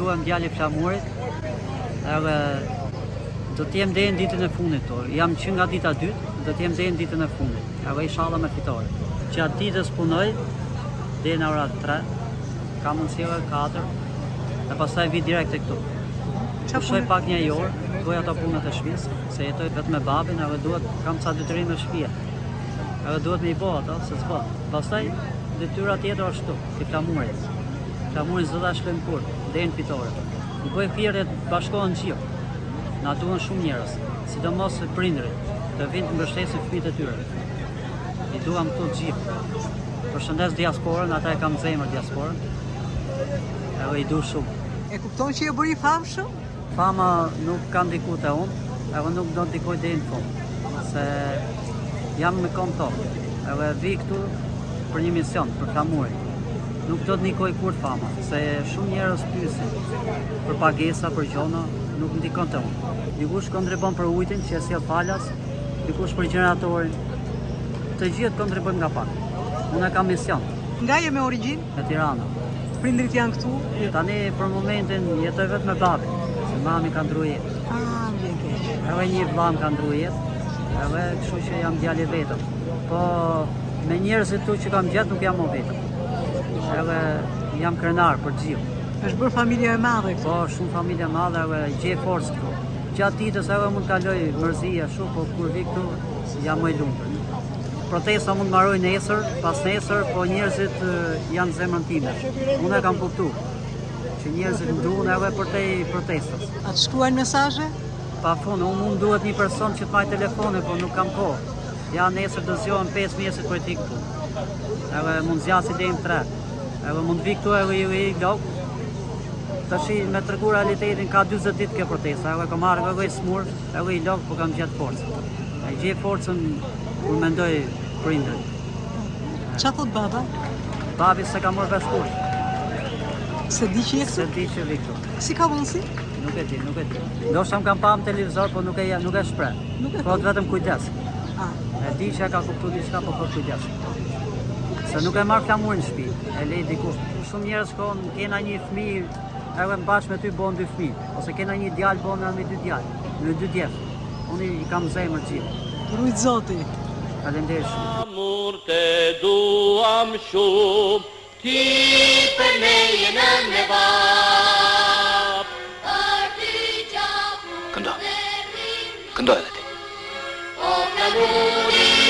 quhem djali i flamurit, edhe do të jem deri në ditën e fundit këtu. Jam që nga dita e dytë, do të jem deri në ditën e fundit. Edhe inshallah me fitore. Gjatë ditës punoj deri në ora 3, ka mundësi edhe 4, e pastaj vi direkt te këtu. Pushoj pak një orë, bëj ato punët e shtëpisë, se jetoj vetëm me babin, edhe duhet kam ca detyrime në shtëpi. Edhe duhet me i bo ato, se s'bo. Pastaj detyra tjetër është këtu, te flamuri. Flamurin s'do ta lëshojmë kurrë, deri në fitore. U bëj thirrje të bashkohen të gjithë. Na duhen shumë njerëz, sidomos prindërit, të vinë të mbështesin fëmijët e tyre. I duam këtu të gjithë. Përshëndes diasporën, ata e kam zemër diasporën. Edhe i du shumë. E kupton që je bërë i famshëm? Fama nuk ka ndiku te unë, edhe nuk do ndikoj deri në fund, se jam me këmbë n'tokë, edhe vi këtu për një mision, për flamurin. Nuk do të ndikoj kurrë fama, se shumë njerëz pyesin për pagesa, për gjona, nuk ndikon te unë. Dikush kontribon për ujtin që e sjell falas, dikush për gjeneratorin. Të gjithë kontribojmë nga pak. Unë e kam mision. Nga je me origjinë? Nga Tirana. Prindrit janë këtu? Tani për momentin jetoj vetëm me babin, se mami ka ndrru jetë. Ah, më vjen keq. Edhe një vëlla më ka ndrru jetë, edhe kështu që jam djalë i vetëm. Po me njerëzit këtu që kam gjetë nuk jam më vetëm. Edhe jam krenar për të gjithë. Është bërë familja e madhe këtu. Po, shumë familje e madhe edhe gjej forcë këtu. Gjatë ditës edhe mund të kaloj mërzi ashtu, po kur vi këtu jam më i lumtur. Protesta mund të mbarojë nesër, pasnesër, po njerëzit janë në zemrën time. Unë e kam kuptu që njerëzit më duan edhe përtej protestës. A të shkruajnë mesazhe? Pa fund, unë mund duhet një person që të mbaj telefonin, po nuk kam kohë. Ja nesër do zgjohem 5 mëngjesit për të këtu. Edhe mund zgjasi deri në 3. Edhe mund të vi këtu edhe i i lok. Tashi me tregu realitetin ka 40 ditë kjo protesta, edhe kam ardhur edhe i smur, edhe i lok, po kam gjetë forcë. E gjej forcën kur mendoj prindërit. Ça thot baba? Babi s'e ka marrë vesh kurrë. S'e di që je këtu? S'e di që vi këtu. Si ka mundësi? Nuk e di, nuk e di. Ndoshta më kam pa në televizor, po nuk e nuk e shpreh. Nuk e Thot vetëm kujdes. Ah. E di që e ka kuptu diçka, po thot kujdes. Se nuk e marr flamurin në shtëpi, e lej diku. Shumë njerëz thonë, kena një fëmijë, edhe në bashkë me ty bon dy fëmijë, ose kena një djalë bon edhe me dy djalë, me dy djem. Unë i kam zemër gjithë. Të rujt Zoti. Faleminderit shumë. Flamur të duam shumë, ti për ne je nënë e babë. Për ty gjaku Këndo. Këndo edhe ti. O flamuri.